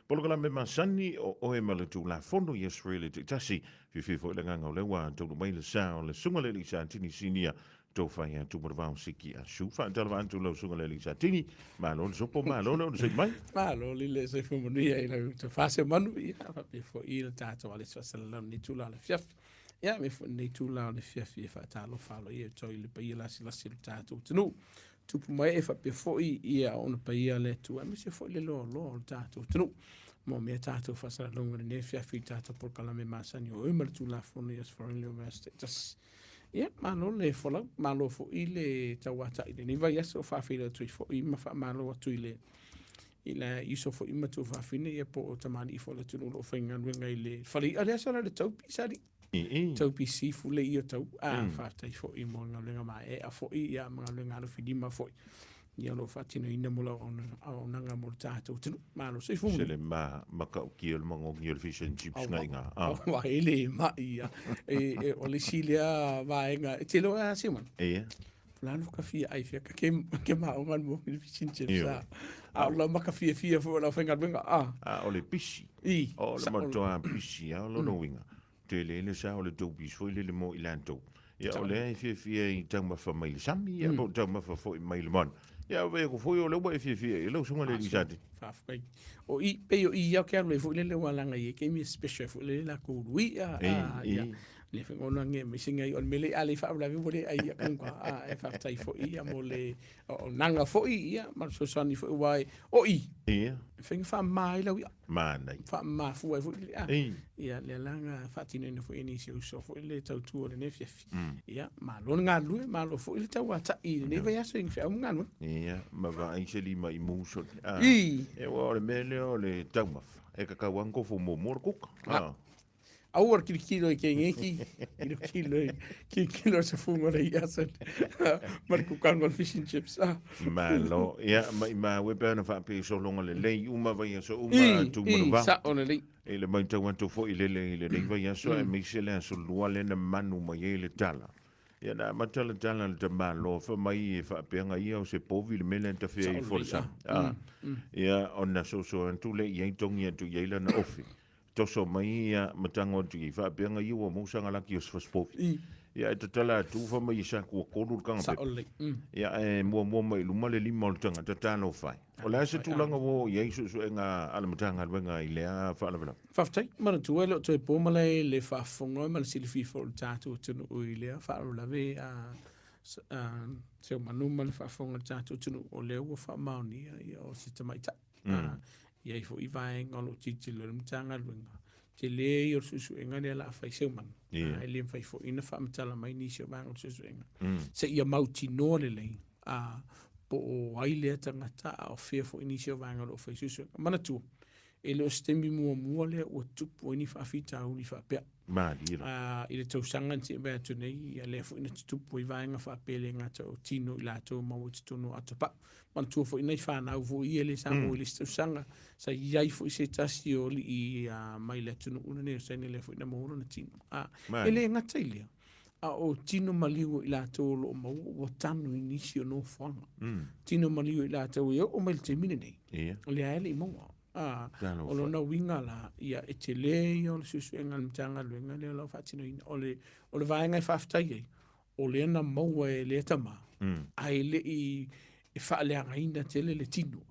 Polokalame masani o oe ma le Tulafono i Australia taitasi. Fiafia foi le agaga o lea ua taunuu mai le sa o le Susuga i le Alii Satini Sinia Tofai ia Tumanavao Siki Asu. Faatalofa atu lau Susuga i le Alii Satini. Malo le sopo, malo le onosai mai. Malo le le soifua manuia i lau tofa Seumanu, ia faapea foi i le tatou alisi faasalalau i lenei itula o le afiafi. Ia, avea foi lenei itula o le afiafi e faatalofa aloaia atu ai i le paia lasilasi o le tatou atunuu. Tupu ma ee faapea foi ia ona paia le Atua, aemaise foi le loaloa o le tatou atunuu. Mo mea tatou faasalalauga i lenei afiafi i tatou polokalame masani o oe ma le Tulafono i Aso Faraile o vaiaso taitasi. Ia, malo le folau, malo foi le tauatai i lenei vaiaso, faafeiloai atu ai foi ma faamalo atu i le i le uso foi ma tuafafine ia po o tamalii foi o le atunuu o lo o faigaluega i le fale i'a lea sala le taupi sali. Taupi sifu le ia tau a faafetai foi mo galuega maeaea foi ia ma galuega alofilima foi ia o lo o faatinoina mo lau auaunaga mo le tatou atunuu. Malo soifua manuia. Sele ma matautia le magogi o le fish and chips nga inga. Aua e le mai ia. E, o le isi lea vaega. E te loa a Simon? Ia. Lalo ka fia ai fia ka ke ke maonga mo le fish and chips. A a o la maka fia fia fo la faigaluega. A. A o le pisi. I. O le matua pisi a o lona uiga. Tele le sa o le tou pisi foi lele mo i latou. Ia o lea e fiafia i taumafa mai le sami, ia po o taumafa foi mai le moana. Ia vaai atu foi o lea ua e fiafia i lau susuga i le alii Satini. Faafetai. O i, pei o i au ke alu ai foi lele ua laga i ai taimi e special foi lele latou ulu i'a, a, ia, le fai ona nge mai se ngai o le mea lea a le faalavelave ua le ai ia kuga, a, e faafetai foi ia mo le auaunaga foi ia ma le fesoasoani foi aua o i, e fai na faamama ai lau i'a. Manaia. Faamama fua ai foi le a. Ia lea la na faatinoina foi e nisi o uso foi le tautua o lenei afiafi. Ia, malo le galulue, malo foi le tauatai i lenei vaiaso i feau ma galuega. Ia, ma vaai se lima i mu soli. E aua o le mea lea o le taumafa, e tatau lava ona tofo muamua le kuka. Aua le kilikilo i kengeki, kilokilo i kilikilo i se fuga o le i'a soli ma le kukanga o le fish and chips. Ah. Malo, ia, maimau e pe ana faapea i sologa lelei uma vaiaso uma I, tu i, manuvao. sa'o lelei. I le matau atu foi lele i lenei vaiaso aemaise le aso lua lea na manu mai ai le tala. Ia na amata le tala a le tamaloa fai mai e faapea ia o se povi le mea lea na tafea Sa'o i lelei, ah. Folosami. Ah. Ia ona soso atu lea i ai togi atu i ai lana ofi. Toso mai ia ma tago atu i faapea ia ua maua saga laki o se fasipovi. Ia e tatala atu fa mai i saku ua kolu le taga Sa'o pepa. lelei. Ia ae muamua mai i luma le lima o le tagata talofa e. O le a se tulaga ua oo i ai suesuega a le Matagaluega i lea faalavelave? Faafetai. Manatua e le o toe po malae le faafofoga ma le silafia foi o le tatou atunuu i lea faalavelave a Seumanu ma le faafofoga a le tatou atunuu o lea ua faamaonia ia o se tamaitai. I ai foi vaega o lo o tilotilo i le Matagaluega, tele ia o le suesuega lea o le a fai Seumanu. E le mafai foi ona faamatala mai nisi o vaega o le suesuega seia mautinoa lelei po o ai lea tagata a o fea foi nisi o vaega o lo o fai suesuega. Manatua, e le o se taimi muamua lea ua tupu ai ni faafitauli faapea. Malie. I le tausaga na tea atu nei, ia lea foi na tutupu ai vaega faapea e le gata o tino i latou maua i totonu o Atapau. Manatua foi nai fanau foi ia le sa maua i le isi tausaga, sa i ai foi se tasi o alii mai le atunuu lenei o Saina lea foi na maua lona tino. E le gata i lea, a o tino maliu o i latou o lo o maua ua tanu i nisi o nofoaga. Tino maliu o i latou e oo mai i le taimi lenei, o lea e le i maua. O lona uiga la, ia e tele ia o le suesuega a le Matagaluega lea o lo o faatinoina. O le, o le vaega e faafetai ai, o lea na maua e lea tama, ae le i e faaleagaina tele le tino.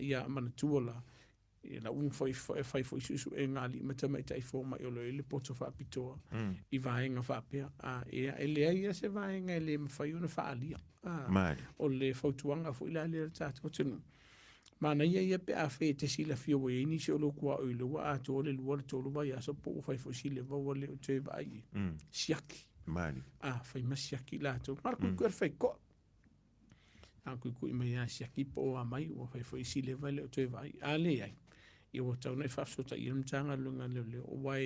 Ia manatua la, ia na ua fai, fai foi suesuega a alii ma tamaitai fomai o lo o i ai le poto faapitoa i vaega faapea. Ia, e leai lava se vaega e le mafai ona faaalia. O le fautuaga foi la lea i le tatou atunuu, Manaia ia pe afai e te silafia ua i ai nisi o lou tuaoi lea ua atoa le lua le tolu vaiaso po ua fai foi si leva ua le o toe vaai i ai. Siaki. Mali. A, fai ma siaki latou. Na o le kuikui o le faitoa. A kuikui mai lava siaki po o a mai ua fai foi si leva e le o toe vaai. A leai, ia ua tatau ona e faafesootai i le Matagaluega a Leoleo aua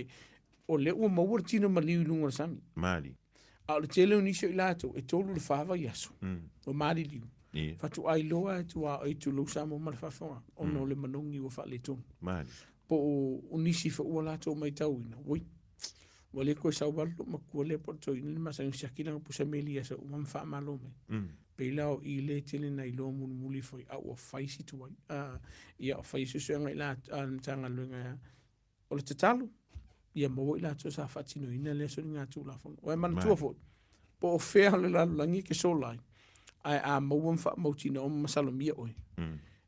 o lea ua maua le tino maliu i luga o le sami. Mali. A o le tele o nisi o i latou, e tolu i le fa vaiaso, ua maliliu. Faatoa iloa e tuaoi tulou Samoa ma le faafofoga, ona o le manogi ua faaletonu. Po o nisi foi ua latou matauina, oi, ua le toe saualu lou matua lea po o le toeaina le masani siaki lana pusa meli i aso uma ma faamalo mai. Pei la o i le tele na iloa mulimuli foi a ua fai si tuai. A, ia, o fai suesuega i la a le Matagaluega o le tatalo, ia maua i latou sa faatinoina lea soligatulafono. Ua e manatua foi, po o fea o le lalolagi e te sola ai, ae a maua ma faamautinoa ma masalomia oe,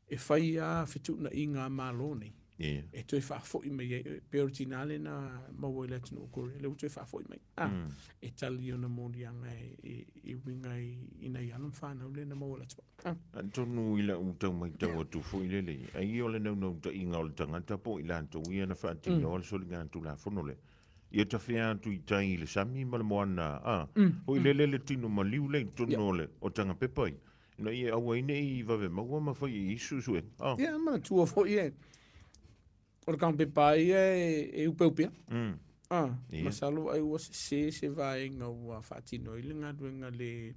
e fai lava fetuunaiga a Malo nei, yeah. e toe faafoi mai ai, e pei o le tinā lea na maua i le atunuu o Korea, lea ua toe faafoi mai. Ah, E tali ona moliaga e, e, e uiga i, i nai alo ma fanau lea na maua i le atunuu. Ah. Atonu i lau tau matau atu foi lele, ai o le naunautaiga o le tagata po o i latou ia na faatinoa le soligatulafono lea, ia tafea atu i tai i le sami ma le moana, a, foi lele le tino maliu lea i totonu o le o tagapepa ia, ina ia aua ai ne i vave maua ma fai i ai suesuega. A. Ia, manatua foi e, o le tagapepa ia e, e upeupea. Ah, Ia. masalo ai ua sese se vaega ua faatino ai le galuega le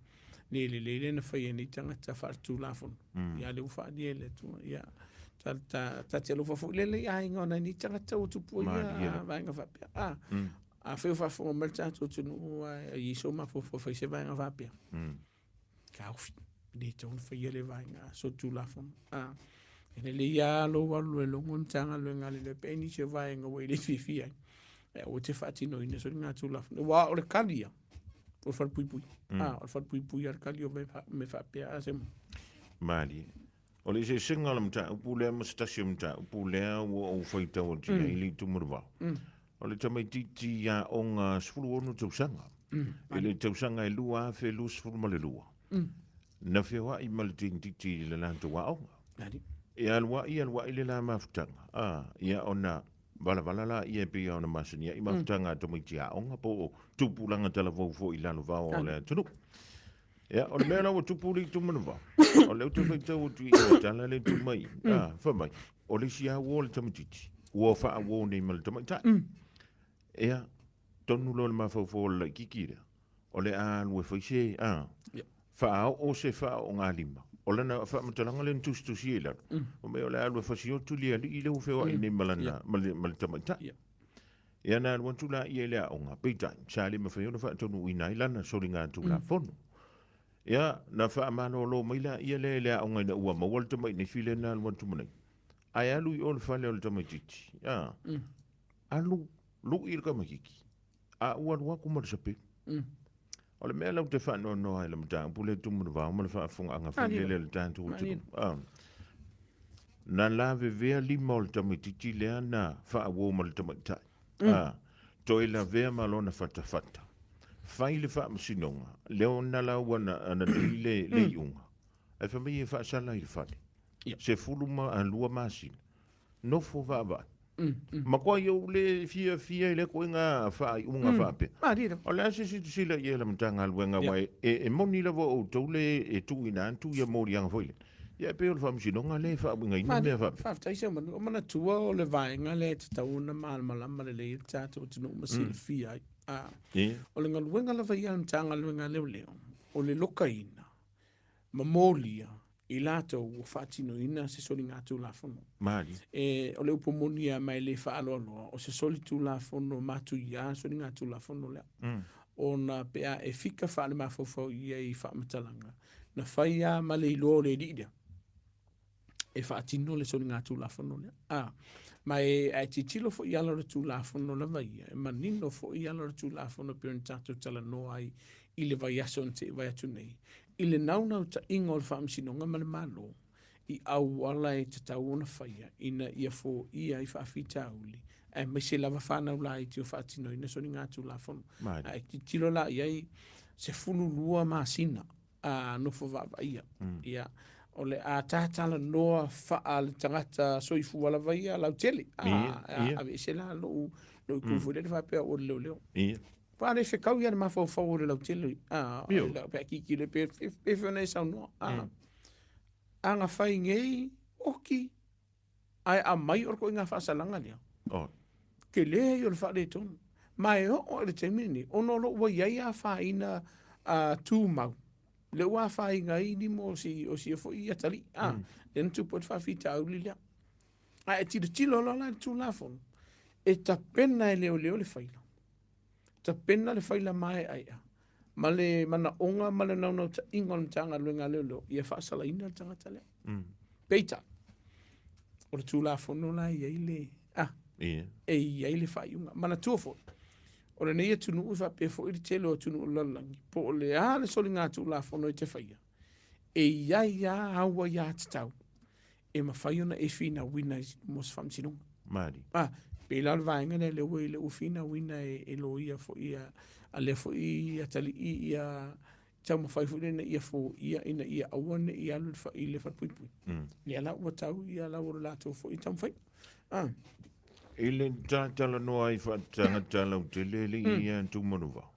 le lelei lea na fai e nei tagata faaletulafono. Ia lea ua faaalia e le Atua. Ia, ta, ta, ta te alofa foi lele i aiga o nai nei tagata ua tupu ai Malie ia lava. vaega faapea. Ah, afai o faafofoga mai le tatou atunuu ae i ai sou mafaufau e fai se vaega faapea. Taofi, e le tatau ona faia lea vaega solitulafono. Ah, e lelei lava lou alu e logo le Matagaluega a le Lepe ai nisi o vaega ua e le fiafia ai. Ae aua e te faatinoina soligatulafono. Aua o le kali ia, o le falepuipui. Ah, o le falepuipui lava le kali o mea faapea. A se Malie. O le eseesega o le mataupu lea ma se tasi o mataupu lea ua ou faitau atu i ai le Itumanuvao. O le tamaitiiti aoga 16 tausaga. I le tausaga e 2022. Na feoai ma le teinititi i le latou aoga. E aluai aluai le la mafutaga. A, ia ona valavala la ia e pei ona masani ai mafutaga a tamaiti aoga po o tupulaga talavou foi i lalo vao o le atunuu. Ia, o le mea la ua tupu le Itumanuvao, o lea ou te faitau atu i le tala lea e tu mai, a, fai mai, o le isi lava uo o le tamaitiiti, ua faauo nei ma le tamaitai. Ia, tonu loa le mafaufau o le laitiiti lea, o le a alu e fai se, a, faaoo se faaoogalima. O lana faamatalaga lea na tusitusia i lalo, fai mai o le a alu e fasiotu le alii lea ua feoai nei ma lana, ma le, ma le tamaitai. Ia na alu atu la ia i le aoga, peitai, sa le mafai ona faataunuuina ai lana soligatulafono. Ia, na faamalolo mai la ia lea i le aoga ina ua maua le tamai nifi lea na alu atu ma nei. Ae alu i o le fale o le tamaitiiti, a, alu lu'i le tamaitiiti, a ua alu atu ma le sapelu. O le mea lea ou te faanoanoa ai i le mataupu lea e tumu i le vao ma le faafofogaaga foi lele a le tatou atunuu. Ah. Na lavevea lima o le tamaitiiti lea na faauo ma le tamaitai. Ah. Toe lavea ma lona fatafata. Fai le faamasinoga, lea ona la ua na, na nei le, le iuga. Ae fai mai e faasala i le fale. Ia. 12 masina. Nofo vaavaai. Matua ou le fiafia i lea ituaiga faaiuga faapea. Malie lava. O le a se silasila i ai la Matagaluega aua e, e, e moni lava o outou le e tuuina atu ia moliaga foi lea. Ia e pei o le faamasinoga lea e faauigaina mea faapea. Faafetai Seumanu. O manatua o le vaega lea e tatau ona malamalama lelei ai le tatou atunuu ma silafia ai. A, Ia. o le galuega lava ia a le Matagaluega a Leoleo, o le lokaina ma molia i latou ua faatinoina se soligatulafono. Malie. E, o le upu moni lava ma e le faaaloaloa, o se solitulafono matuia soligatulafono lea. Ona pe a e fika faalemafaufau i ai i faamatalaga, na fai lava ma le iloa o le alii lea e faatino le soligatulafono lea. A, ma e, a e tilotilo foi i ala o le Tulafono lava ia, e manino foi i ala o le Tulafono e pei ona tatou talanoa ai i le vaiaso na te i vae atu nei, i le naunautaiga o le Faamasinoga ma le Malo i auala e tatau ona faia ina ia foia ai faafitauli, aemaise lava fanau laiti o faatinoina soligatulafono. A e tilotilo la i ai, 12 masina a nofo vaavaaia. Ia, o le a tatalanoa faa le tagata soifua lava ia lautele. A, a aveese la lou, lou itu foi lele faapea ua le leoleo. Fa le fekau ia le mafaufau o le lautele. A, la pe kiki le pe pe fe ona e saunoa. A, aga fai nei, oki, ae aumai o le ituaiga faasalaga lea. Oh. Tele ia o le faaletonu. Ma e oo i le taimi lenei, ona o lo o ua i ai afaina tumau, lea ua afaina ai lima o si, o si foi atalii, a, lea na tupu ai le faafitauli lea. A e tilotilo loa la i le Tulafono, e tapena e leoleo le faila. Tapena le faila maeaea. Ma le manaoga ma le naunautaiga o le Matagaluega a Leoleo, ia faasalaina le tagata lea. Peitai, o le Tulafono la e i ai le, a, e i ai le faaiuga. Manatua foi, o lenei atunuu e faapea foi le tele o atunuu o le lalolagi, po o le a le soligatulafono e te faia, e i ai lava au aiatatau e mafai ona e finauina mo se faamasinoga. Malie. A, pei la o le vaega lea lea ua lea ua finauina e, e loia foi ia, a lea foi atalii ia taumafai foi lea ina ia foia ina ia aua ne i alu i le falepuipui. Lea la ua tau ia la ua latou foi taumafai. Ah. I le talanoa ai faatagata lautele le ia Tumanuvao.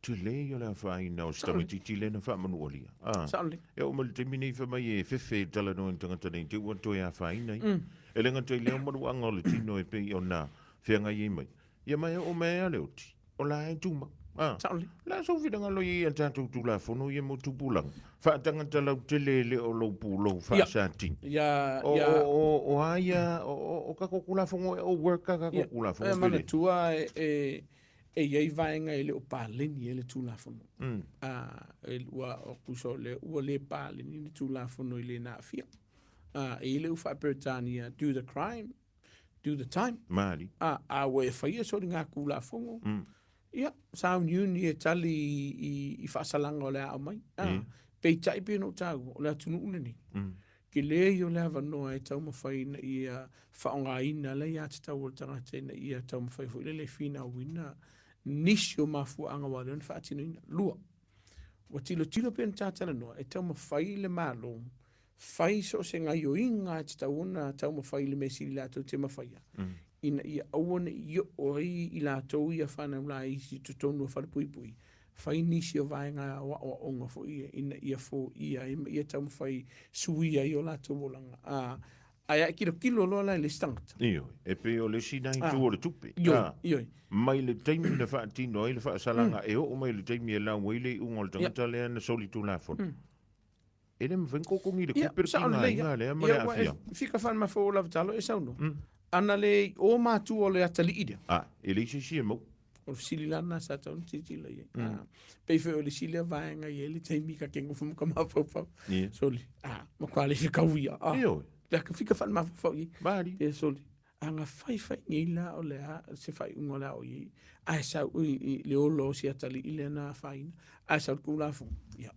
Tele ia o le afaina o se tamaitiiti lea na faamanualia. Ah. Sao lelei. E oo mai le taimi nei fai mai e fefe i le talanoa i le tagata nei te ua toe afaina ia. E le gata i lea o maluaga o le tino e pei ona feagai ai mai. Ia ma e oo mai ai a le oti, o la e tumau. Ah. Sao lelei. O le a sou finagalo i ai a tatou Tulafono ia mo tupulaga? Faatagata lautele e le o lou pulou faasatini. Ia, O, ia. o, o, o a ia, o, o, o tatou Tulafono e o work a tatou Tulafono E pe le? manatua e, e, e i ai vaega e le o paleni ai le Tulafono. A, e, ua, o tusa o lea, ua le paleni le Tulafono i le na aafia. A, e i ai le upu faa-Peretania, do the crime, do the time. Malie. A, a ua e faia soligatulafono, ia, sauniuni e tali i, i, i faasalaga o le a aumai. A, peitai pei ona ou taua, o le atunuu lenei, Tele ia o le avanoa e taumafai ina ia faaaogaina le aiatatau a le tagata ina ia taumafai foi lele e finauina nisi o mafuaaga ua ala ai ona faatinoina. 2, ua tilotilo pea ona ta talanoa e taumafai le Malo fai so o se gaioiga e tatau ona taumafai i le mea sili latou te mafaia ina ia aua ne i oo ai i latou ia fanau laiti i totonu o falepuipui fai nisi o vaega o aoaoga foi ia ina ia foia ai ma ia taumafai suia ai o latou olaga. A, ae a e tilotilo loa la i le isi tagata. Ioe, e pei o le isi na itu o le tupe. Ioe, ioe. Mai le taimi na faatino ai le faasalaga e oo mai i le taimi e lau ai le iuga o le tagata lea na solitulafono. E le mafai ona totogi le tupe le tigaina lea ma le aafiaga. Fika faamafou lava talo e saunoa. Ana le i o matua o le atalii lea. A, e leai se isi e maua. O le fesili la lena sa tatau ona tilotilo i ai. Pei foi o le isi lea vaega e i ai le taimi ta te nofo ma ka mafaufau. Soli, a, matua le fekau ia. Ioe. Lea ka fika faamafaufau i ai. Malie. Ia soli, a na fai fai nei la o le a se faaiuga o le a oo i ai, ae sau i le ola o si atalii lea na afaina, ae sau le Tulafono, ia,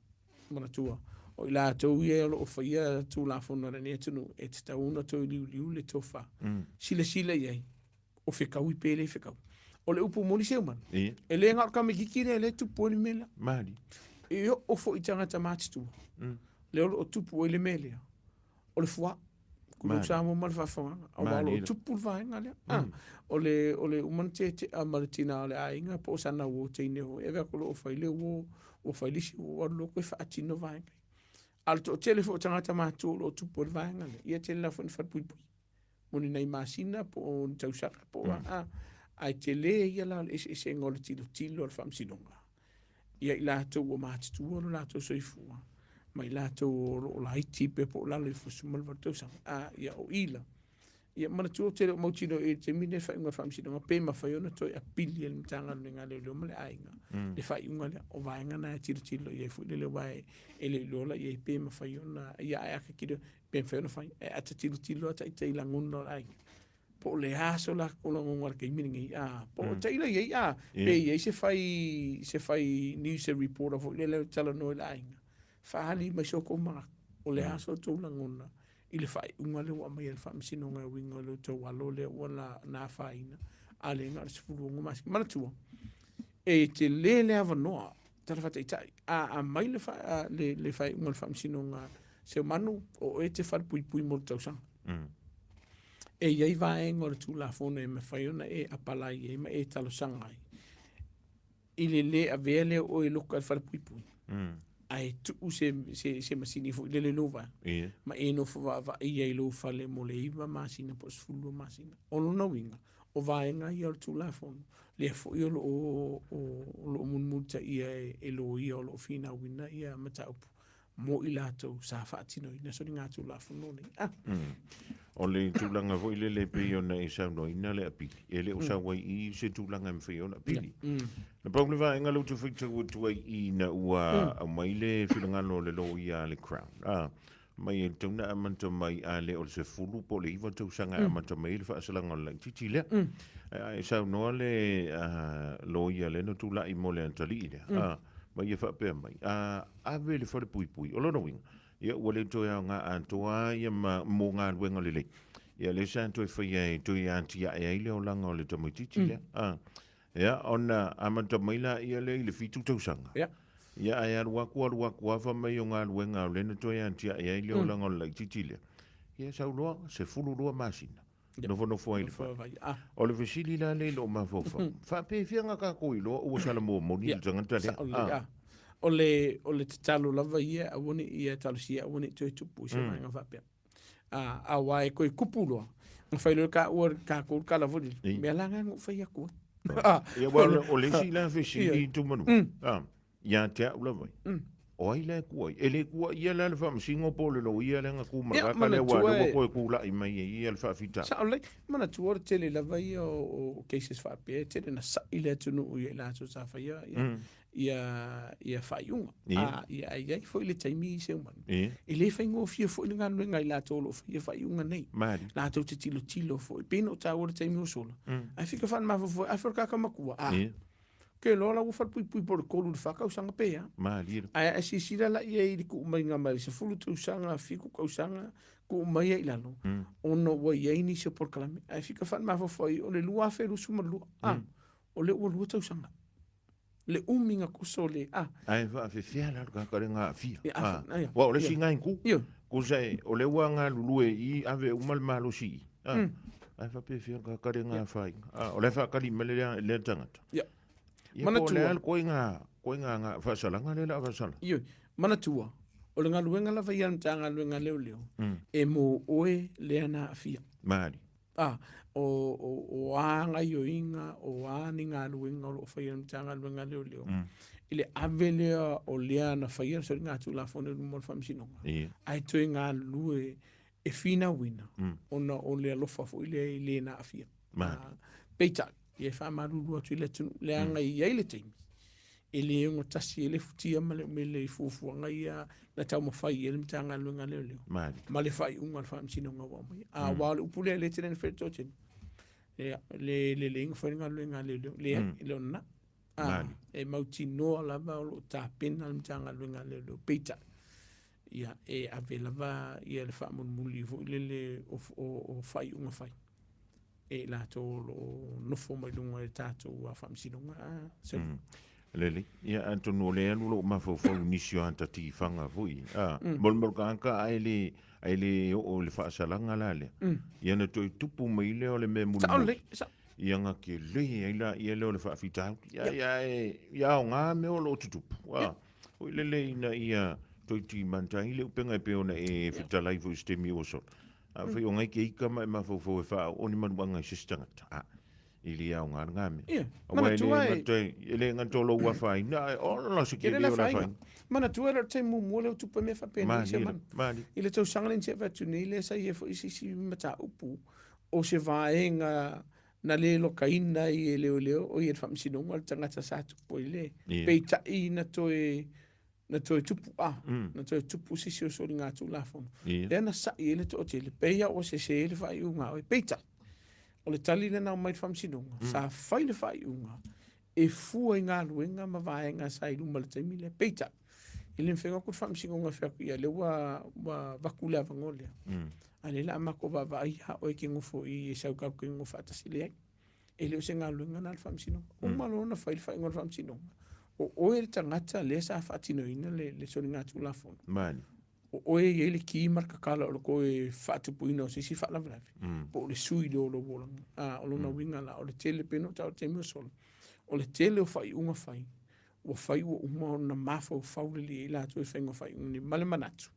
manatua, o i latou ia o lo o faia Tulafono a lenei atunuu, e tatau ona toe liuliu le tofa, silasila i ai, o fekaui pe le fekaui. O le upu moni Seumanu, e le na o le tamaitiiti lea lea e tupu ai le mea lea. Malie. E oo foi i tagata matutua, lea o lo o tupu ai le mea lea, o le fuaa. Kulou Samoa ma le faafofogaaga. Aua o lo o tupu le vaega lea. Ah, o le, o le uma ona tetea ma le tina o le aiga po o sana uo teine foi, e avea atu loa ua fai le uo, ua fai le isi uo, alu loa toe faatino vaega ia. A o le toatele foi o tagata matutua o lo o tupu ai le vaega lea, ia e tele lava foi ina falepuipui mo ni nai masina po o ni tausaga po o a, ah, ae tele ia la o le eseesega o le tilotilo a le Faamasinoga ia i latou ua matutua lo latou soifua ma i latou o lo o laiti pea po o lalo ifo 18 tausaga. A, ia o i la. Ia manatua ou te le o mautinoa i le taimi lenei le faaiuga o le Faamasinoga pe mafai ona toe apili e le Matagaluega a Leoleo ma le aiga le faaiuga lea. O vaega na e tilotilo i ai foi lele aua e le iloa la i ai pe mafai ona, ia ae a ta tilotilo, pe mafai ona fai. Ae a ta tilotilo lava ita i lagona o le aiga, po o le a so latou lagona i le taimi lenei, a, po o taila i ai, a, pe i ai se fai, se fai news, se reporter foi lele e talanoa i le aiga, faaali mai so outou manatu, o le a so outou lagona i le faaiuga lea ua aumai e le Faamasinoga e uiga i lo outou alo lea ua na afaina, a lea na o le 16 masina. Manatua, e tele le avanoa, tala faataitai, a aumai le, le, le faaiuga a le Faamasinoga, Seumanu, o oe e te falepuipui mo le tausaga. E i ai vaega o le Tulafono e mafai ona e apalai ai ma e talosaga ai i le lē avea lea o oe e loka i le falepuipui, ae tuu se, se, se masini foi lele i lou vaega, ma e nofo vaavaai ai i lou fale mo le 9 masina po o le 12 masina. O lona uiga, o vaega ia o le Tulafono, lea foi o lo o, o lo o mulimulitaia e, e loia o lo o finauina ia mataupu mo i latou sa faatinoina soligatulafono nei. Ah. O le tulaga foi lele e pei ona e saunoaina le apili, e le o sau ai i i se tulaga e mafai ai ona apili. Na pau le vaega lea ou te faitau atu ai i ina ua aumai le finagalo o le loia a le Crown, a, mai e tatau ona amata mai a le o le 10 po o le 9 tausaga e amata mai ai le faasalaga o le laitiiti lea. Ae saunoa le loia lea na tulai mo le atalii lea, a, ma ia faapea mai, a ave i le falepuipui, o lona uiga, Ia ua le toe aoga atoa ia ma mo galuega lelei. Ia lea sa toe faia e toe atiae ai le olaga o le tamaitiiti lea. A, ia ona amata mai laia lea i le 7 tausaga. Ia. Ia ae alu atu alu atu lava fai mai o galuega o lea na toe atiae ai le olaga o le laitiiti lea. Ia sau loa 12 masina. Nofonofo ai i le fale. O le fesili la lea i lou mafaufau, faapefea ona tatou iloa ua salamo moni le tagata lea? Sao lelei, a. O le, o le tatalo lava ia, aua ne i ia talosia, aua ne i toe tupu i se vaega faapea. A, aua e toe tupu loa, ona fai loa e taua tatou le tala foi lele, mea la lena na ou fai atu ai. Ia, aua o le isi la fesili Tumanua, Ia te au lava ia. O ai la e kuai? E le kuaia la le faamasino po o le loia lea na tu ma le tagata lea aua o lea ua toe tulai mai e ia le faafitauli. Sao lelei. Manatua o le tele lava ia o cases faapea e tele na sa'i le atunuu ia i latou sa faia ia faaiuga. A ia ae i ai foi le taimi i Seumanu. E le faigofie foi le galuega a i latou o lo o faia faaiuga nei. Latou te tilotilo foi. E pei ona ou taua i le taimi ua sola, ae fika faale-mafaufau, a fai o le tagata matua, a. Ke loa la ua falepuipui po o le 3 i le 4 tausaga pe a. Malie. Ae a e silasila la i ai i le tuu maiga mai le 10 tausaga, 7 tausaga, tuu mai ai i lalo, ona ua i ai nisi o polokalame. Ae fika faale-mafaufau ai, o le 2022, a, o lea ua 2 tausaga. Le umi na toso o le, a. Ae faafefea la le tagata lea na aafia? A, aua o le isi na itu, tusa o lea ua galulue i i, ave uma le malosi i i. A, ae faapefea le tagata lea na afaina? A, o la e faatali mai lea, lea tagata. Ia. Ia, po o le a le koiga, koiga na faasalaga lea o le a faasala. Ioe. Manatua, o le galuega lava ia a le Matagaluega a Leoleo, e mo oe lea na aafia. Malie. A, o, o, o a gaioiga, o a ni galuega o lo o faia e le Matagaluega a Leoleo, i le ave lea o lea na faia le soligatulafono i luma o le Faamasinoga, ae toe galulue e finauina ona o le alofa foi lea i le na aafia. Peitai, ia e faamalulu atu i le atunuu, leaga e i ai le taimi e le ogatasi ai le futia ma le umele i fuafuaga ia na taumafai i ai le Matagaluega a Leoleo ma le faaiuga a le Faamasinoga ua aumaia. A aua o le upu lea e le tele na fai le toatele, ia, le lelei ona fai le galuega a leoleo. Leai, e le o lena. A, e mautinoa lava o lo o tapena le Matagaluega a Leoleo. Peitai, ia, e ave lava ia le faamulimuli foi lele o, o, o faaiuga fai e i latou o lo o nofo mai luga i le tatou faamasinoga. A, se... Lelei. Ia, atonu o lea e alu lou mafaufau i nisi o ata tifaga foi. A, molimoli tagata ae le, ae le oo i le faasalaga la lea. Ia na toe tupu mai lea o le mea mulimuli. Sao lelei, sao. Ia na tele ai laia lea o le faafitauli. Ia, ia, e, ia aoga mea o lo o tutupu. A, Foi lele ina ia toe timanta ai le upega e pei ona e fetalai foi i se taimi ua sola. Afai o ngai ke ika ma e mafaufau e faaoo ni manuaga i se isi tagata, a, e le aoga lena mea. Ia, Aua e le manatua e- gata, e le gata o lou afaina, ae ola se Tele kele le o le afaina. afaina. Manatua e le o le taimi muamua lea ua tupu ai mea faapenei i se Malie, mana. malie. I le tausaga lea na tea atu nei lea sa i ai foi se isi mataupu o se vaega na le lokaina ai e leoleo o ia le faamasinoga o le tagata sa tupu ai le Ia. peitai na toe na toe tupu a na toe tupu se isi o soligatulafono Ia. lea na sa'i ai le toatele pei lava ua sese le faaiuga a oe peitai o le tali lea na aumai i le faamasinoga sa fai le faaiuga e fua i galuega ma vaega sa i luma i le taimi lea. Peitai, e le mafai ona o atu le faamasinoga e fai atu, ia lea ua, ua avatu le avanoa lea. A o lea o le a matou vaavaai ia oe e te nofo i i e sau tatou te nonofo faatasi. Leai, e le o se galuega lena a le faamasinoga. Uma loa ona fai le faaiuga a le faamasinoga, o oe le tagata lea sa faatinoina le, le soligatulafono. Mali. O oe e i ai le ki ma le kakala o le toe faatupuina o se isi faalavelave, po o le sui lea o lou olaga. A, o lona uiga la, o le tele, pei ona ou taua i le taimi ua sola, o le tele o faaiuga fai, ua fai ua uma ona mafaufau lelei ai latou i le faiga o faaiuga nei, ma le manatu,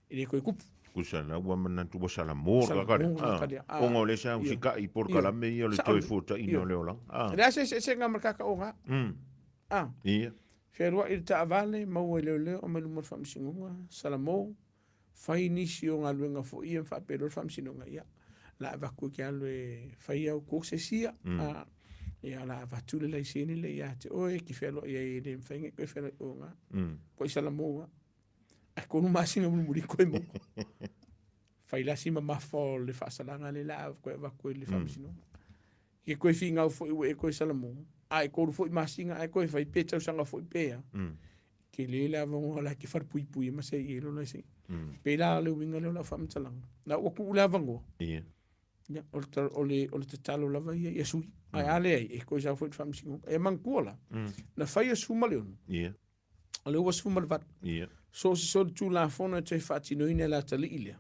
e le toe tupu. Tusa la ua manatu ua salamo le tagata lea. Ona o lea sa usikai i polokalame ia o le toe fuataina o le olaga. E leai se eseesega ma le kakaoga. A. Ia. Fealuai i le taavale, maua e leoleo, aumai luma o le faamasinoga, salamo, Fai nisi o galuega foi ia ma faapea loa le faamasinoga, ia, o le a avatu e te alu e fai au courses ia. A, ia, o le a avatu le laisene lea ia te oe, e te fealuai ai e le mafai ona e toe fealuai i o na. Koe Salamou lava. Ae 3 masina mulimuli koe maua. Fai la si mamafa o le faasalaga lea o le a toe avatu e le faamasinoga. E toe finau foi ua e toe Salamou, a e 3 foi masina ae toe fai pe tausaga foi pe a. Tele le avanoa la e te falepuipui ai ma seei ai lou laisene. Pei la o le uiga lea o lau faamatalaga. La ua tuu le avanoa. Ia, o le tatalo lava ia ia sui. Ae a leai, e toe sau foi i le faamasinoga. E manatua la, na fai e 16. O lea ua 18. So o se solitulafono e toe faatinoina e le atalii lea,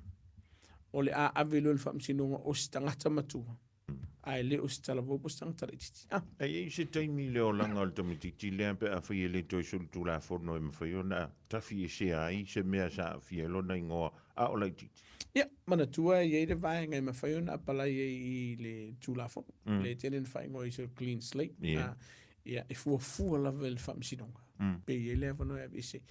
o le a ave loa i le faamasinoga o se tagata matua, ae le o se talavou po o se tagata laitiiti. Ah. E i ai se taimi i le olaga o le tamaitiiti lea pe afai e le toe solitulafono e mafai ona tafiesea ai se mea sa aafia ai lona igoa a o laitiiti? Ia, manatua e i ai le vaega e mafai ona apalai ai i le Tulafono, lea e tele ina faaigoa ai se clean slate. Ia, e fuafua lava e le Faamasinoga, pe i ai le avanoa e aveese.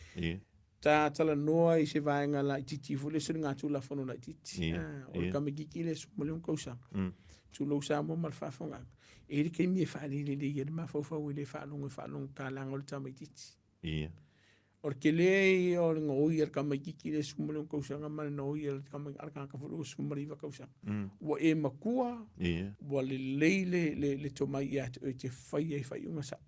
Ta talanoa i se vaega laitiiti foi lea soligatulafono laitiiti. O le tamaitiiti lea e 16 tausaga. Tulou Samoa ma le faafofogaaga. E i ai le taimi e faalelelei ai le mafaufau e le faalogo e faalogo ta leaga o le tamaitiiti. O le tele ia o le gaoi a le tamaitiiti lea e 16 tausaga ma le gaoi a le tagata foi lea ua 19 tausaga. Ua e matua, ua lelei le tomai ia te oe e te faia ai faaiuga sao.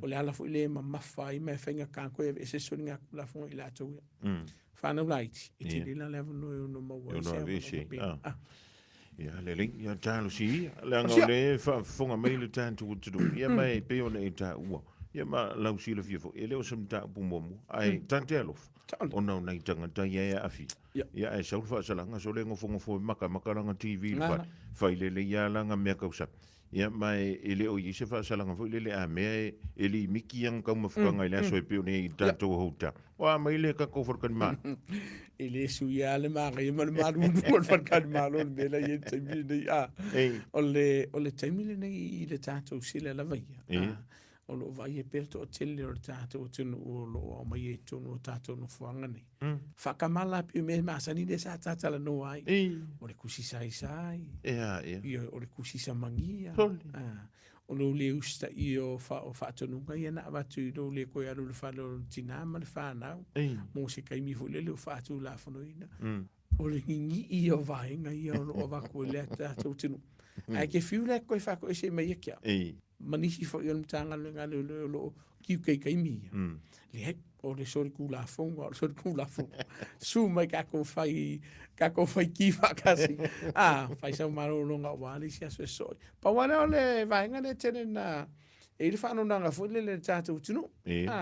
O le ala foi lea e mamafa ai ma e faigata toe aveese soligatulafono i latou ia. Fanau laiti, e tele la le avanoa e ono maua ai se avanoa pea. Ia, lelei, ia talosia ia. Leaga o lea e faafofoga mai le tatou atunuu, ia ma e pei ona e taua, ia ma lau silafia foi, e le o se mataupu muamua, ae ta te alofa, ona o nai tagata ia e aafia. Ia ae sau le faasalaga, sole nofonofo e makamaka lana TV i le fale, fai lelei lava lana mea kausani. Ia, ma e le o i ai se faasalaga foi lele a mea e limiti ana taumafataga i le aso e pei ona i ai i le tatou hotel. O a mai le tatou faletalimalo? E le suia lava le manaia ma le malulu o le faletalimalo i le mea la e i ai i le taimi lenei. A, o le taimi lenei i le tatou sila lava ia, o lo o vaaia pea le toatele o le tatou atunuu o lo o aumaia i totonu o tatou nofoaga nei. Faatamala pei o mea masani lea sa ta talanoa ai. O le tusi saisai. Ia, o le tusi samagia. O lou le usitaia o faatonuga ia na avatu i lou le toe alu i le fale o le tina ma le fanau mo se taimi foi lele o faatulafonoina. O le ninii ia o vaega ia o lo o avatu e le tatou atunuu. Ae te fiu la e toe faatoese mai ia te au. Ma nisi foi o le Matagaluega a Leoleo o lo o tiute i taimi ia. Leai, o le solitulafono, o le solitulafono. Susu mai tatou fai, tatou fai ki faatasi. A, fai sau malologa aua le isi aso e sosoo ai. Pau lava lea o le vaega lea e tele ina e i ai le faanoanoaga foi lele i le tatou atunuu. A,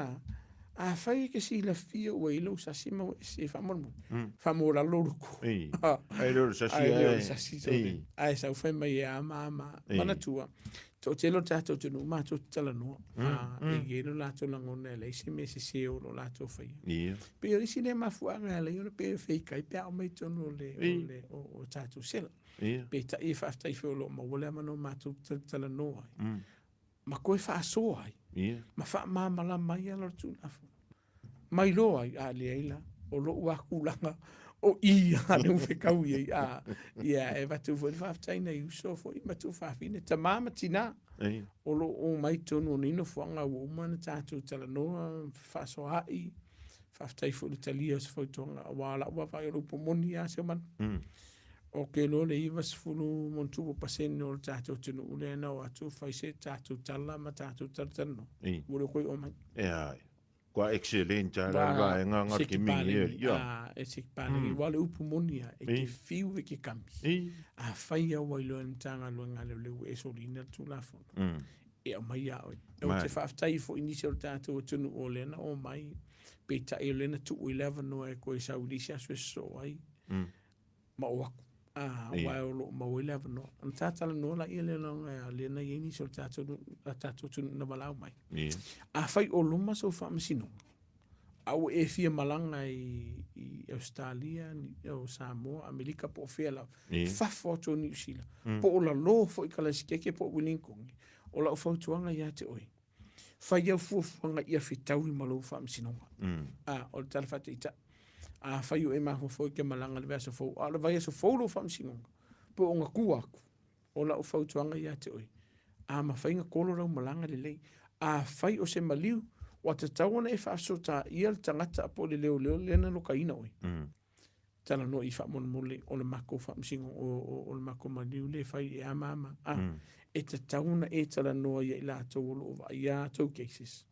afai e te silafia ua i ai lou sasi ma ua ese, faamolemole, faamolalo lou loto. Ae le o le sasi Ae le o le sasi, sole. Ae sau fai mai e a ma a ma a. Manatua, toatele o le tatou atunuu matou te talanoa, e i ai lo latou lagona e leai se mea sese o lo latou faia. Pei o le isi lea mafuaaga e ala ai ona pei e feikai pe a oo mai i totonu o le, o le, o tatou sela. Peitai e faafetai foi o lo o maua le avanoa matou te talanoa ai, ma toe faasoa ai, ma faamalamalama ai ala o le Tulafono. Ma iloa ai, a leai la, o lou lava tulaga o i a lea ua fetaui ai, a, ia, e avatu foi le faafetai i nai uso foi ma tuafafine, tama ma tina, o lo o omai i totonu o nei nofoaga ua uma ona tatou talanoa, fefaasoaai, faafetai foi i le talia o se fautuaga, aua o lau vaavaai o le upu moni lava si ou manu. Ou te iloa le 90 ma pasene o le tatou atunuu lea na o atu fai se tatou tala ma tatou talatalanoa, ua le toe oo mai. E ai. Kua excellent a la vaega nga ke mingi e. Ia. E se palagi wa le upu moni a e te fiu e ke kami. A fai ia ua iloa e le Matagaluega a Leoleo e solina le Tulafono. E aumai ia oe. Ou te faafetai foi i nisi o le tatou atunuu o lea na omai, peitai o lea na tuu i le avanoa e toe sau i le isi aso e sosoo ai. Ma o atu. Aua o lo o maua ai le avanoa. Ona ta talanoa laia lea leaga lea na i ai nisi o le tatou, a tatou atunuu na valaau mai. Afai o loma sou faamasinoga, a ua e fia malaga i Ausetalia, o Samoa, Amerika po o fea lava, fafo atu o Niu Sila, po o lalo foi i Kalaesikeke po o Uiligitone, o lau fautuaga ia te oe, fai au fuafuaga ia fetaui ma lou faamasinoga. O le tala faataitai. Afai o e mafaufau e te malaga i le vaiaso fou, a o le vaiaso fou lou faamasinoga, po o ona tua atu, o lau fautuaga ia te oe, a mafai ona kolo lau malaga lelei. Afai o se maliu, ua tatau ona e faafesootaia le tagata po o le leoleo lea na lokaina oe. Talanoa i faamolemole o le makou faamasinoga, o le makou maliu lea e fai e a ma a ma a. E tatau ona e talanoa ia i latou o lo o vaaia a tou cases.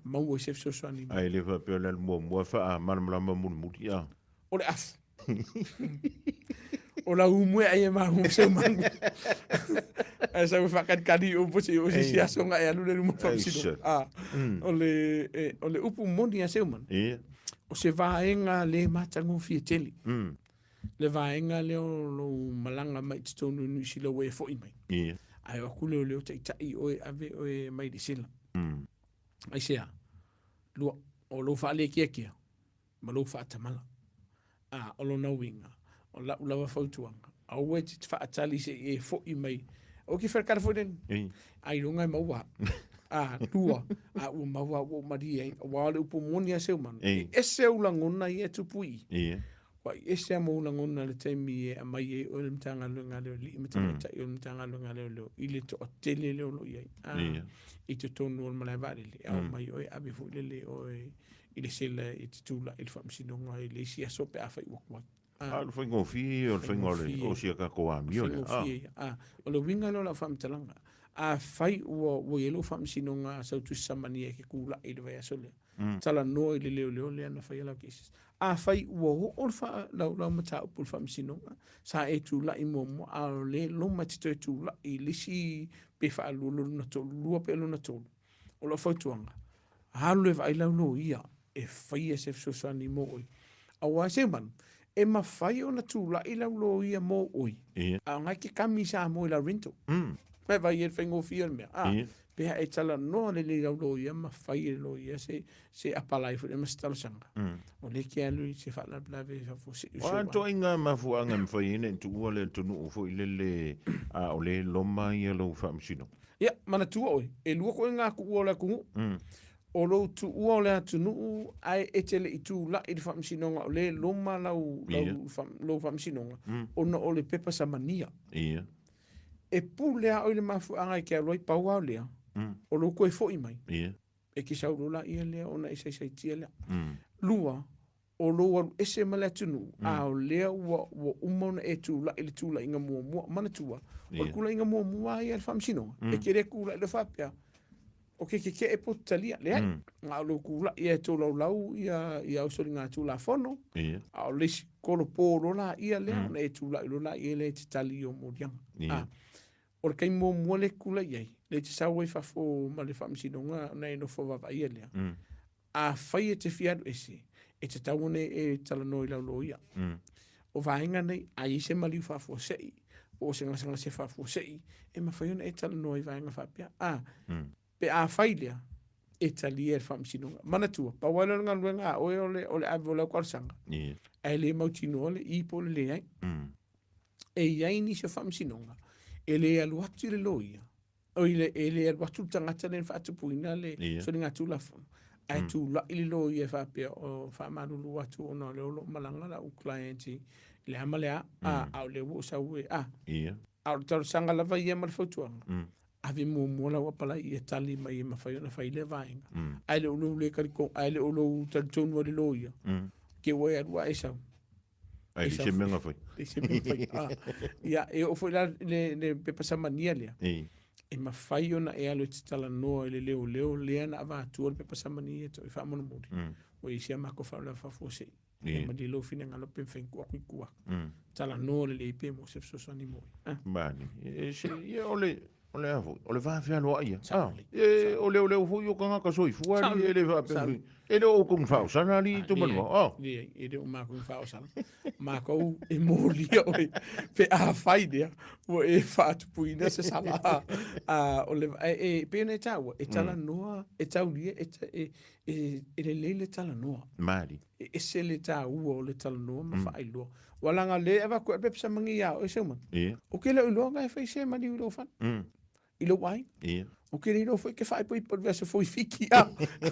Maua ai se fesoasoani. Ae le faapea o le alu muamua e faamalamalama mulimuli, a. O le afu. O lau umu e ai e mahu ma seu manu. Ae sau e faakalikali i upu se i o se isi aso ona e alu lea i luma o le faamasinoga. A, o le, o le upu moni a seu manu, o se vaega le matagofie tele. Le vaega lea o lou malaga mai i totonu i Niu Sila ua e foi mai. Ae o atu leoleo taitai oe ave oe mai le sela. Aisea? Lua, o lou faalekeakea ma lou faatamala. A, o lona uiga, o lau lava fautuaga, aua e te faatali se i e foi mai. Aua ke wharekara foi leni. Ailoga e maua. A, lua, a ua maua ua ou malie ai. Aua o le upu moni a seu manu. E ese ou lagona ia e tupu i i. Ua i ese a ma ou lagona i le taimi e aumai ai oe le Matagaluega a Leolii ma tamaitai o le Matagaluega a Leoleo i le toatele lea o lo o i ai. A, i totonu o le malae vaalele, e ao mai oe ave foi lele oe i le sela e te tulai i le faamasinoga i le isi aso pe afai ua tuai. A o le faigofie ia o le faiga o le o si a tatou amio lea. Faigofie ia. A, o le uiga lea o lau faamatalaga, afai ua ua i ai lou faamasinoga a sau tusi samania e te tulai i le vaiaso lea, talanoa i le leoleo lea na faia lau cases. Afai ua oo le faa, lau, lau mataupu i le faamasinoga, sa e tulai muamua, a o lea loma e te toe tulai i le isi pe faalua lona tolu, lua pe lona tolu, O lau fautuaga, alu e vaai lau loia e faia se fesoasoani mo oe. Aua se manu, e mafai ona tulai lau loia mo oe, a o na e te kami i Samoa i lau rental. E vaai ai le faigofie o le mea. A, pe a e talanoa lelei i lau loia ma fai e le loia se, se apalai foi lea ma se talosaga, o lea e te alu i se faalavelave i fafo se i O a ituaiga mafuaaga e mafai ai ona e tuua le atunuu foi lele a o lea e loma ia lou faamasinoga? Ia, manatua oe, e lua koe tuua o le atunuu. O lou tuua o le atunuu ae e te le i tulai i le faamasinoga o lea e loma lau, lau, lou faamasinoga, ona o le pepa samania. E pule lava oe i le mafuaaga e te alu ai, pau lava o lea, o lou toe foi mai. E te sau loa laia lea ona e saisaitia lea. Lua, o lou alu ese ma le atunuu, a o lea ua, ua uma ona e tulai i le tulaiga muamua. Manatua, o le tulaiga muamua lava ia i le faamasinoga, e te le tulai loa faapea, o ke kekeʻe po o te talia. Leai, na o lou tulai lava e tolaulau ia, ia au soligatulafono, a o le isi kolopo loa laia lea, ona e tulai loa laia lea e te tali i ou moliaga. A, o le taimi muamua lea e te tulai ai, lea e te sau ai i fafo ma le faamasinoga ona e nofo vaavaaia lea, Afai e te fia alu ese, e tatau ona e talanoa i lau loia. O vaega nei, a i ai se maliu faafuasei, po o se gasegase faafuasei, e mafai ona e talanoa i vaega faapea. A, pe afai lea, e talia e le Faamasinoga. Manatua, pau lava lea o le galuega a oe o le, o le ave o lau talosaga, ae le mautinoa le i po o le leai. E i ai nisi o Faamasinoga e le alu atu i le loia, Oi le, e le alu atu le tagata lea na faatupuina le yeah. soligatulafono, ae tulai le loia e faapea o faamalulu atu ona o lea o lo o malaga lau client i le a ma le a, a, a o lea ua ou sau e, a. A o le talosaga lava ia ma le fautuaga, ave muamua lau apalai ia tali mai e mafai ona fai lea vaega. Ae le o lou le taliko, ae le o lou talitonu ai le loia, te ua e alu a e sau. Ai se mea na fai. Leai se mea na fai. Ah. Ia, e oo foi la le, le pepa samania lea. Ei. E mafai ona e alu e te talanoa i le leoleo lea na avatua le pepa samania ia te oe faamolemole. Ua i ai si a matou faalavelave faafuasei. Ia malie lou finagalo pe mafai ona tuu atu i tua. Talanoa lelei pe maua se fesoasoani mo oe. Ah. Mani. E se, ia o le, O le a foi? O le va fealoai ia. Ah, e, o leoleo foi o tagata soifua alii, e le faapea foi. E le o outou ni faaosala alii i Tumalua. Ah. Leai, e le o makou ni faaosala. Makou e molia oe pe afai lea ua e faatupuina se sala. Ah, o le, e, e, pei ona e taua, e talanoa, e taulia, e, e, e, e lelei le talanoa. Malie. E ese le taua o le talanoa ma faailoa. Ua laga o lea e avatu ai le pepa samagi ia oe Seumanu. Ia. Ou te le o iloa na e fai se maliu i lou fale. i lou aiga. Ia. Ou te le iloa foi ke faaipoipo i le aso foi fiki a.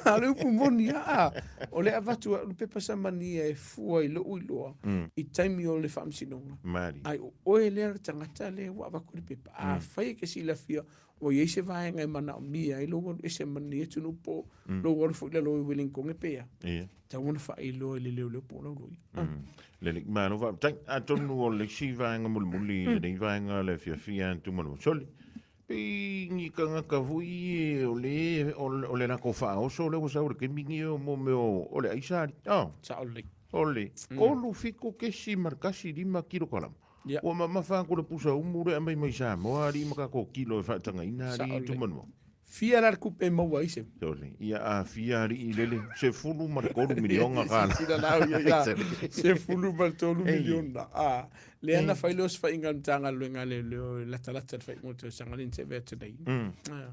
A o le upu moni a, a. O le avatu au le pepa samania e fua i lou iloa i taimi o le faamasinoga. Malie. Ai o oe lea le tagata lea ua avatu le pepa. Afai e ke silafia ua i ai se vaega e manaomia ai lou alu ese ma lenei atunuu po o lou alu foi i lalo i Wellington pe a. Ia. Tatau ona faailoa i le leoleo po o lau loia. Lelei, malo faafetai. Atonu o le isi vaega mulimuli i lenei vaega le afiafi a Tumanumasoli. Sole, pei ni tagata foi o le o le latou faaoso lea ua sau i le taimi lenei o mo mea o le aisa alii. Oh. Sao lelei. O le 37.15 kilokalama. Ia. Ua mamafa atu le pusa umu lea aumai mai Samoa alii ma tatou kilo e faatagaina alii Sao lelei. Tumanua. Fia la le kupe e maua ai se. Sole. Ia a fia alii lele, 13 miliona tala. Silasila la au ia, 13 miliona. A, lea na fai lea o se faiga a le Matagaluega a Leoleo e latalata i le faaiuga o le tausaga lea na tea atu nei. A,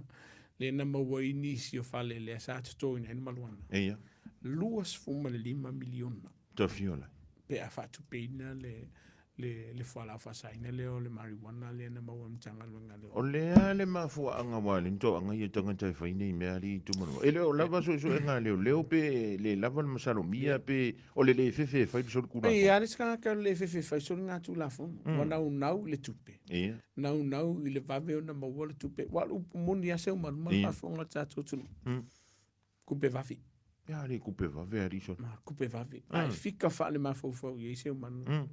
lea na maua ai nisi o fale lea sa totoina ai le maluana. Ia. 25 miliona. Tafiola. Pe a faatupeina le le le fualaau faasaina lea o le marijuana lea na maua e le Matagaluega lea. O le a le mafuaaga ua ala ai ona toaga ia tagata e fai nei mea alii itumalo? E le o lava suesuega a leoleo pe le lava le masalomia pe o le le fefe e fai le solitulafono? E i ai lava le isi tagata o le le fefe e fai soligatulafono. Ua naunau i le tupe. Ia. Naunau i le vave ona maua le tupe. Aua o le upu moni lava se uma le faafofoga a le tatou atunuu. Kupe vave. Ia le kupe vave alii sole. Ma kupe vave. A e fika faale-mafaufau i ai se manu.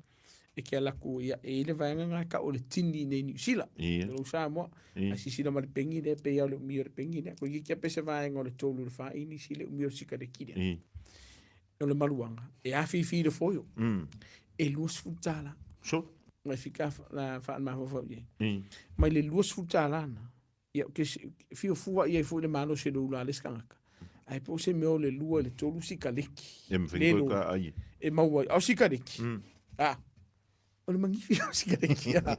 E ke ala atu ia e i le vaega nga ka o le tini nei Niu Sila. Ia. Lou Samoa. Ia. A sisila ma le pengi lea pe ia o le umi o le pengi lea. Ko i kia pe se vaega o le tolu le wha i Niu Sila umi o sikareti lea. Ia. O le maluanga. E afifi le foio. E $20. So. Mai fika la faale-mafaufau i ai. Ia. Mai le $20 na. Ia, ou te fia fua i ai foi le malosi o le ula a le isi tagata. Ae po o se mea o le lua i le tolu sikaleki. E mawhai Le koe loa. ka ai e. E maua ai. A o sikaleki. Ah, o le magifi o sikaleki. Ah.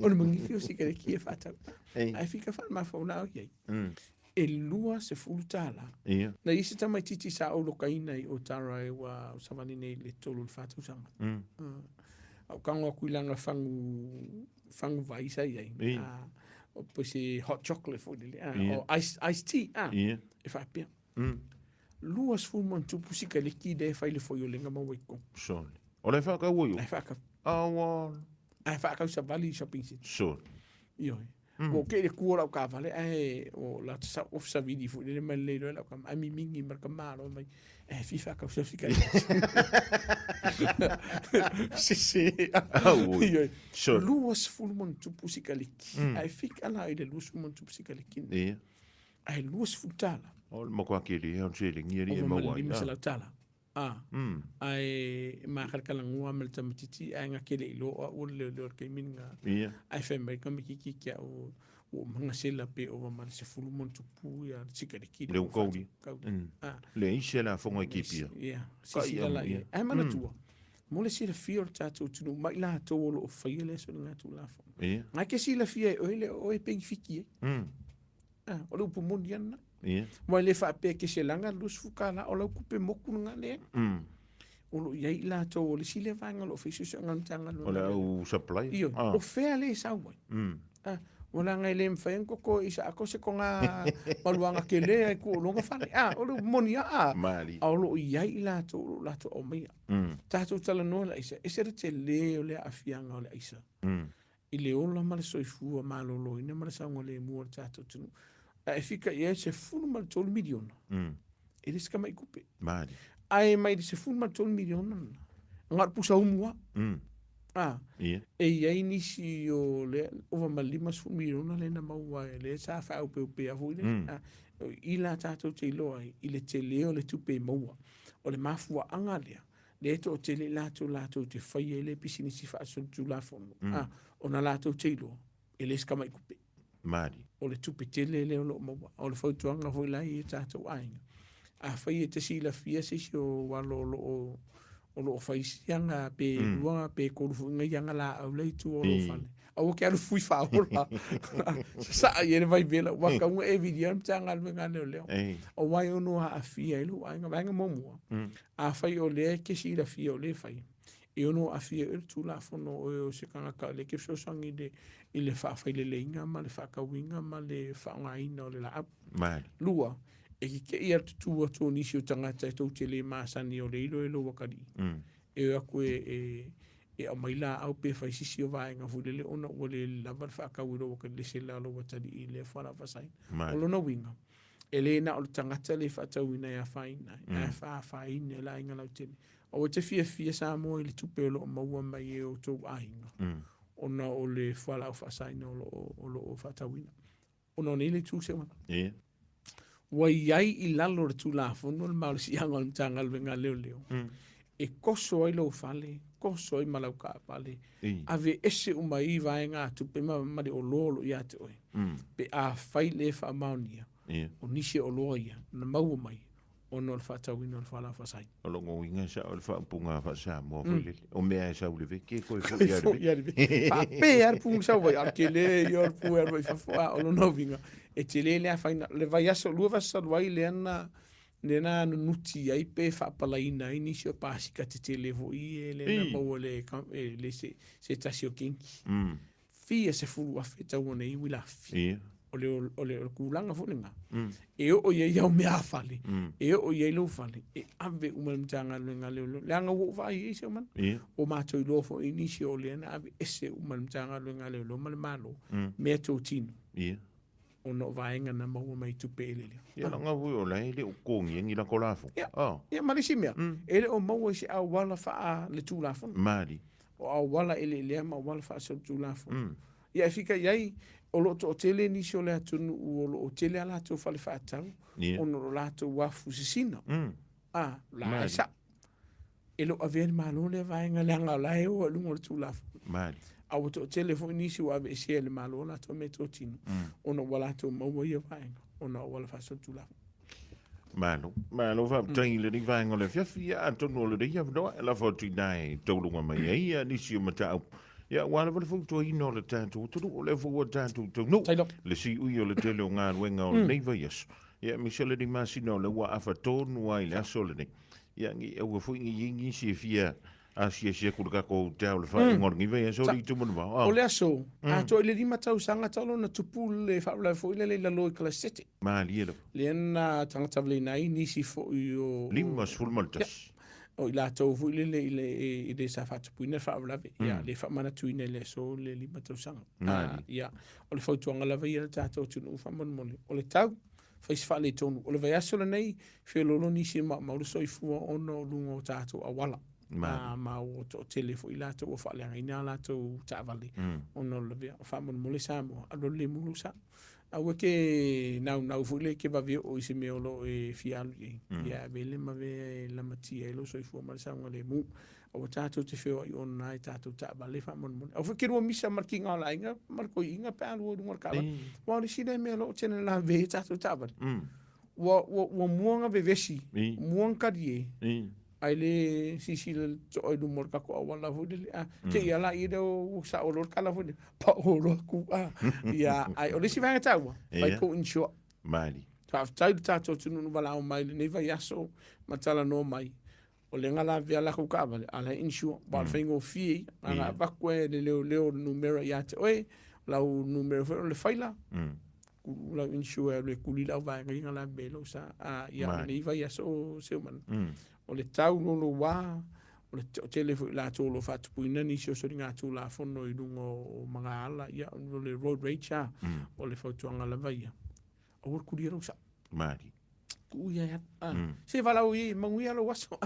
O le magifi o sikaleki e whātau. Ei. Ae fika whaamawhau la au i ai. E $20. Ia. Na i se tamaitiiti sa ou lokaina i Otara e ua savali nei le tolu le whā tausaga. Au kango aku i langa fangu, fangu vai sa i ai. Ia. Ah, o po se hot chocolate foi lele. Ah, Ia. o ice, ice tea. Ah, Ia. e whaapea. 20 ma tupu sikaleki le whai le foi o lenga maua i kong. Sole. O le whakau oi o? Ai whakau. Awa. Ai whakau sa vali i shopping center. Sole. Ioi. Ua ke le kua lau ka vale ae o la sa of sa vili fu le mai le lau ka ai mi mingi mar ka malo mai e fi fa ka sa fi ka si si Au, oi. Ioi. Sole. 20 ma tupu sikaleki ae fika la i le 20 ma tupu sikaleki Ia. ae $20. O le matua kele e o le lengi ali e Ova ma le maua ai. $500. Ah. Ae makalakalagoa ma le tamaitiiti ae gake le iloa o a'u o le leoleo o le taimi lena. Ia. Ae fai mai tamaitiiti ia te a'u, ua uma gasela pe ova ma le 10 ma ona tupu ia le sikaleki Le ukauli. Kauli. Ah. Le isi la fonga i kipia. Ia. Kai Sisila la amu, ia. ia. Ae manatua, mo le silafia o le tatou atunuu mai latou o loo faia lea soligatulafono. Ia. Ga ke silafia e oe le o oe pegifiki ai. Ah, o le upu moni ana. Ia. Ua le faapea ke se laga le $20 o lau kupe moku lena lea. O loo i ai i latou o le isi lea vaega o loo fai suesuega a le Matagaluega. O le au supply. Ioe, Ah. o fea le e sau ai. Ah, ua laga e le mafai ona koko i sa ako se koga maluaga tele ai ku o loga fale. Ah, o le upu moni lava. Ah. Mali. A o loo i ai i latou o loo latou aumaia. Tatou talanoa i le aisa, ese le tele o le aafiaga o le aisa. I le ola ma le soifua maloloina ma le saogalemu o le tatou atunuu. Ae e fika i ai $13 miliona. E le se tamai tupe. Mali. Ae mai le $13 miliona lena, na o le pusa umu lava. Ah, Ia. e i ai nisi o le ova ma le $50 miliona lea na maua e lea sa faaopeopea foi le. Ah, i la tatou te iloa ai i le tele o le tupe e maua. O le mafuaaga lea, lea e toatele i latou latou te faia ai le pisinisi faasolitulafono. Ah, ona latou te iloa, e le se tamai tupe. Mali. O le tupe tele lea o loo maua. O le fautuaga foi la i o tatou aiga. Afai e te silafia se isi o alo o loo fai siaga pe lua pe tolu foi ngai aga laau lea i tua o lou fale. Aua ke alu fui faaola. Sasaa i ai le vaivela ua tauga e vilia le Matagaluega a Leoleo. Ei. Aua e ono aafia ai lou aiga. Vaega muamua, afai o lea e te silafia o lea e fai, e ono aafia ai le Tulafono o oe o se tagata o lea e te fesoasoani i le i le faafaileleiga ma le faatauina ma le faaaogaina o le laau. Mali. Lua, e keke'i a le tutū atu o nisi o tagata e tou te le masani o le ilo e lou atalii, e o atu e, e, e aumai laau pe fai se isi o vaega foi lele ona ua le lava le faatau i lou atalii, le sela o lou atalii i lea fualaau faasaina. O lona uiga, e le na o le tagata le faatauina e afaina ai, ae faafaina e le aiga lautele. Aua e te fiafia Samoa i le tupe o lo o maua mai e outou aiga, ona o le fualaau faasaina o lo o, o lo o faatauina. Ona o nei le itu Seuana. Yeah. Ua i ai i lalo o le Tulafono le malosiaga o le Matagaluega a Leoleo e koso ai lou fale, koso ai ma lau taavale, aveese uma ai vaegatupe ma, ma le oloa o lo o ia te oe, pe afai le faamaonia, o nisi o oloa ia na maua mai ona o le faatauina o le fualaau faasaina. O lona uiga e sao le faaupuga faa-Samoa foi lele, o mea e sau i le veke, toe foi lava i le veke. Faapea lava le pu sau ai, a o le tele ia o le pu e alu ai i fafo, a o lona uiga, e tele le afaina. O le vaiaso, lua vaiaso talu ai lea na lea na nunuti ai pe faapalaina ai nisi o pasika tetele foi ia lea na maua e le se tasi o kenki. Fia 10,000 tau o nei uilafi. O le, o le, o le tulaga foi lena. E oo i ai au meaafale, e oo i ai lou fale, e ave uma i le Matagaluega a Leoleo. Leaga ua ou vaai i ai Seumaga. Ua matou iloa foi i nisi o lea na ave ese uma i le Matagaluega a Leoleo ma le Malo, meatotino. Ona o vaega na maua mai i tupe eleele. Ia leaga foi o la e le o totogia ni lako lafo. Ia, ia ma le isi mea, e le o maua i se auala faaletulafono. Malie. O auala eleelea ma auala faasolitulafono. Ia e fika i ai, o lo o toatele nisi o le atunuu o lo o tele a latou fale faatau, ona o lo latou afu sisina. A, la e sao. E le o avea le Malo lea vaega leaga o la e o i luga o le Tulafono. Malie. A ua toatele foi nisi ua aveesea e le Malo latou meatotino, ona ua latou maua ia vaega ona o auala faasolitulafono. Malo, malo faafetai i lenei vaega o le afiafi, ia atonu o lenei avanoa e lafo atu i ina e tauluga mai ai ia nisi o mataupu. Ia aua lava le fautuaina o le tatou atunuu, o lea foi ua tatou taunuu le siui o le tele o galuega o lenei vaiaso. Ia aemaise lenei masina o lea ua afa tonu lava i le aso lenei. Ia ne i aua foi ne i i ai nisi e fia asiasi atu i le tatou hotel i le faaiuga o lenei vaiaso alii Tumanuvao. O le aso, atoa i le 5 tausaga talu ona tupu le faalavelave foi lele i lalo i Kalasetete. Malie lava. Lea na tagatavalina ai nisi foi o... 51. O i latou foi lele i le, i le sa faatupuina le faalavelave. Ia, le faamanatuina i le aso le 5 tausaga. Malie. Ia, o le fautuaga lava ia i le tatou atunuu faamolemole. O le tau, fai se faaletonu. O le vaiaso lenei, feoloolo nisi e maumau le soifua ona o luga o tatou auala. Ma, ma ua toatele foi latou ua faaleagaina a latou taavale ona o le lavea. Faamolemole Samoa, alualu lemu lou sa. Aua e te naunau foi lea e te vave oo i se mea o lo o e fia alu i ai. Ia ave le mavea e lamatia ai lou soifua ma le saogalemu. Aua tatou te feoai ona i tatou taavale faamolemole. Aua foi e te lua misa ma le tiga o le aiga ma le toeaina pe a lua i luga o le taavale. Aua o le isi lea mea o lo o tele lavea ai tatou taavale. Ua, ua, ua mua ona vevesi, mua ona talie, ae le silasila totoa i luma o le tatou auala foi lele. A, te i ala ia lea ua sao loa le tala foi lele, pao loa atu, a. Ia, ae o le isi vaega taua, fai tou insure. Malie. Faafetai i le tatou atunuu na valaau mai i lenei vaiaso ma talanoa mai. O lea na lavea latou taavale, a o la e insure. Aua o le faigofie ia, na ona avatu e le leoleo o le numera ia te oe, o lau numera foi o le faila, lau insure e alu e kuli lau vaega ia na lavea ai lou sa. A, ia, o lenei vaiaso o Seumaga, o le tau loloa, o le toatele foi o latou o lo o faatupuina nisi o soligatulafono i luga o magaala, ia, o le road rage lava, o le fautuaga lava ia, aua le kulia lou sao. Malie. Tuu ia e alu. Ah, Se valaau i ai, manuia lou aso.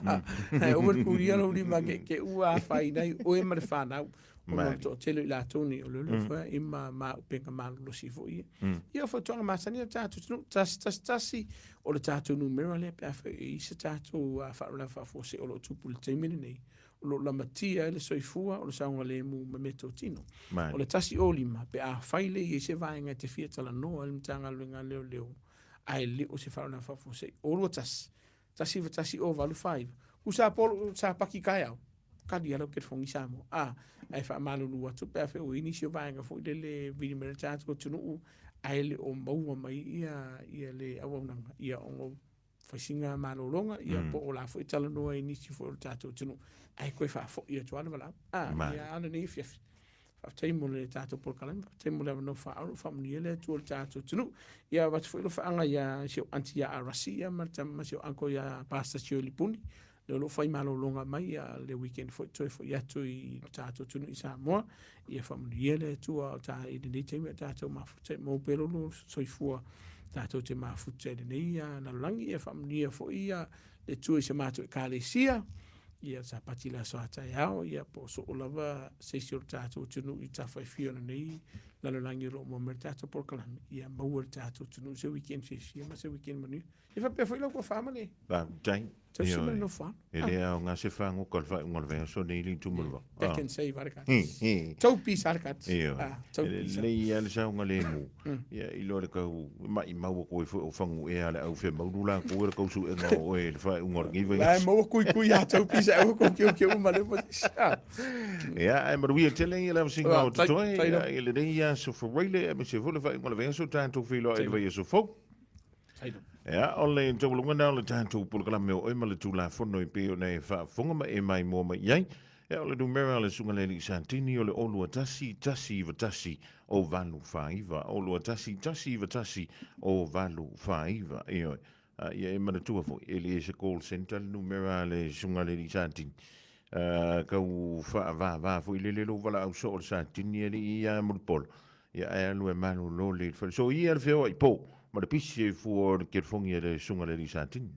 Ae aua le kulia lou lima ne i te i ua afaina ai oe ma le fanau. Ona o le toatele o i latou nei, o le leo foi i ma auupega malolosi foi ia. Ia, o fautuaga masani a le tatou atunuu, 111, o le tatou numera lea pe afai e i ai se tatou faalavelave faafuasei o lo o tupu i le taimi lenei, o lo o lamatia ai le soifua, o le saogalemu ma meatotino. O le 105, pe afai le i ai se vaega e te fia talanoa ai le Matagaluega a Leoleo, ae le o se faalavelave faafuasei. O 21, 191 o 8 4 9. Tusa po o sapaki taeao, kali lava lau telefoni Samoa. A, ae faamalulu atu pe afai ua i ai nisi o vaega foi lele vili mai le tatou atunuu ae le o maua mai ia, ia le auaunaga, ia ona fai sina malologa, ia po o la foi e talanoa i nisi foi o le tatou atunuu, ae toe faafoi atu lava le valaau. A, ia a o lenei afiafi. Faafetai mo le tatou polokalame, faafetai mo le avanoa faaauuro, faamanuia le Atua i le tatou atunuu. Ia avatu foi alofaaga ia si ou aunty ia Arasi ia ma le ma si ou uncle ia Pastor Shirley Puni, lea o lo o fai malologa mai ia le weekend foi toe foi atu i le tatou atunuu i Samoa. Ia faamanuia le Atua o ta i lenei taimi o tatou mafuta i maua pea lo lua soifua tatou te mafuta i lenei lalolagi. Ia faamanuia foi ia le Atua i se matou ekalesia. Ia Sapati le aso a taeao, ia po o soo lava se isi o le tatou atunuu i tafa e fia o lenei lalolagi o lo o maua mai le tatou polokalame, ia maua e le tatou atunuu se weekend fiafia ma se weekend manuia. Ia faapea foi lau tofa ma le Faafetai. tausi ma le nofoaga. E le aoga se fagoka o le faaiuga o le vaiaso nei le ituma o le vao. Back and save a le kati. Tou pisa a le kati. Ioe. Tou E pisa. lelei lava le saogalemu. Ia i loa le tau maimau atu ai foi o faguea a le au femaulu latou e le tau suega o oe i le faaiuga o lenei La e vaiaso. maua kuikui ia tou pisa e ua kiukiu uma le ah. Ia, ae manuia tele ia le avasiga Ah, o tai- totoe, tai ia, lava. i lenei aso Faraile, aemaise foi le faaiuga o le vaiaso tatou feiloai i le Tai lava. vaiaso fou. Tai lava. Ia, o le taualuga lena o le tatou polokalame o oe ma le Tulafono e pei ona e faafofoga ma e maimoa mai i ai. Ia, o le numera o le Susuga i le Alii Satini o le 021 191 049, 021 191 049. Ioe. A, ia e manatua foi, e le se call centre le numera a le Susuga i le Alii Satini. Tau faavava foi lele lou valaau soo o le Satini alii ia Mulipola. Ia ae alu e malolo le fale. So ia le feoai po ma le pisi e fua o le telefoni a le Susuga i le Alii Satini.